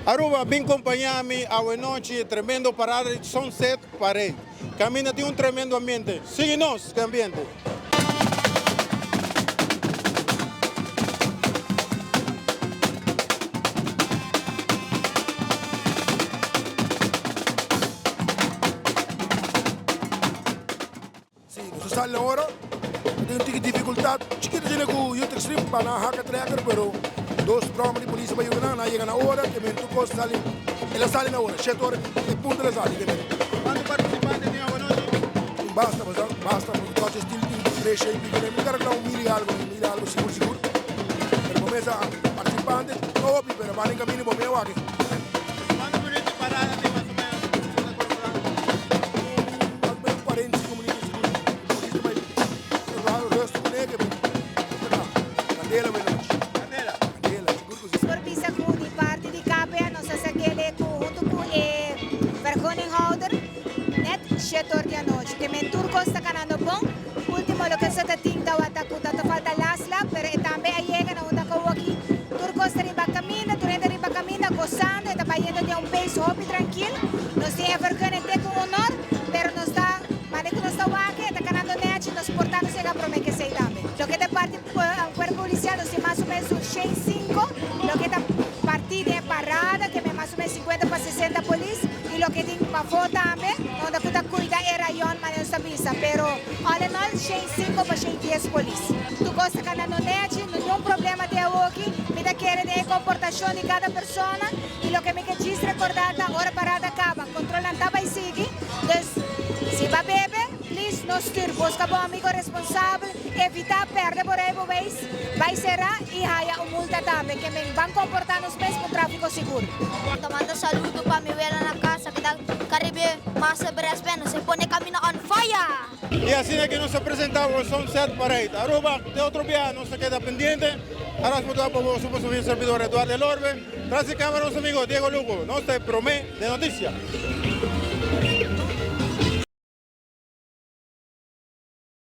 Aruba, bin compaña mi awe nochi e tremendo parada di Sunset Parade. Caminda tin un tremendo ambiente. Sigui nos cu e ambiente. Si, nos a sali na ora. No tin un tiki dificultad chikito asina cu Youth Extreme pa nan haka trekker, pero dos broma di polis a bay yuda nan, nan a yega na ora, ke men tur cos sali, el a sali na ora, shete ora e punto el a sali ke men. Cuanto participante tin awanochi? Tin basta, basta, basta, porque toch stil tin tres y pico, mi ta un mil y algo, un mil y algo sigur sigur, pero bo mesa participante no hopi, pero ban den camino bo mira wak. Cuanto minuut di parada tin mas o menos cu ta calcula? Mas o menos 45 minuut sigur. Polis ta bay rustig cu neke pero candela bay nochi. Candela? Candela, sigur cu si. Por bisa cu di parti di KPA nos a sakele cu hunto cu e vergunninghouder net shetor di anochi. Te men tur cos ta canando bon. Ultimo loke sa ta tin tawata cu ta ta falta lasla pero e tambe a yega na unda cu awoki tur cos ta riba caminda, tur hende riba caminda gozando, e ta bayendo den un pace hopi trankil. Nos tin e vergunning te cu honor pero nos ta mane cu nos ta wak e ta canando nechi, nos por ta nos yega prome cu esey tambe. Loke ta parti cuerpo policial nos tin mas o menos un shen cinco, loke ta parti den e parada ke mas o menos cincuenta pa sesenta polis y loke tin pafo tambe unda cu ta cuida e rayon mane nos ta bisa pero all in all 105 pa 110 polis. Tur cos ta canando nechi, ningun problema te awoki, mi ta kere den e comportacion di cada persona y loke mi ke djis recorda ta ora parada caba controlnan ta bay sigui, dus si ba bebe please no stuur, busca bo amigo responsabel, evita perde bo rijbewijs, bay cera y haya un multa tambe, ke men ban comporta nos mes pa un trafico sigur. Ta manda saludo pa mi wela na casa que ta Caribe Master Brass Band se pone camino on fire! Y asina que nos a presenta bo Sunset Parade. Aruba, te otro biaha nos ta keda pendiente. Aras por pa bo super su servidor Eduardo Elorbe. Tras di camera nos amigo Diego Lugo. Nos ta e prome de noticia.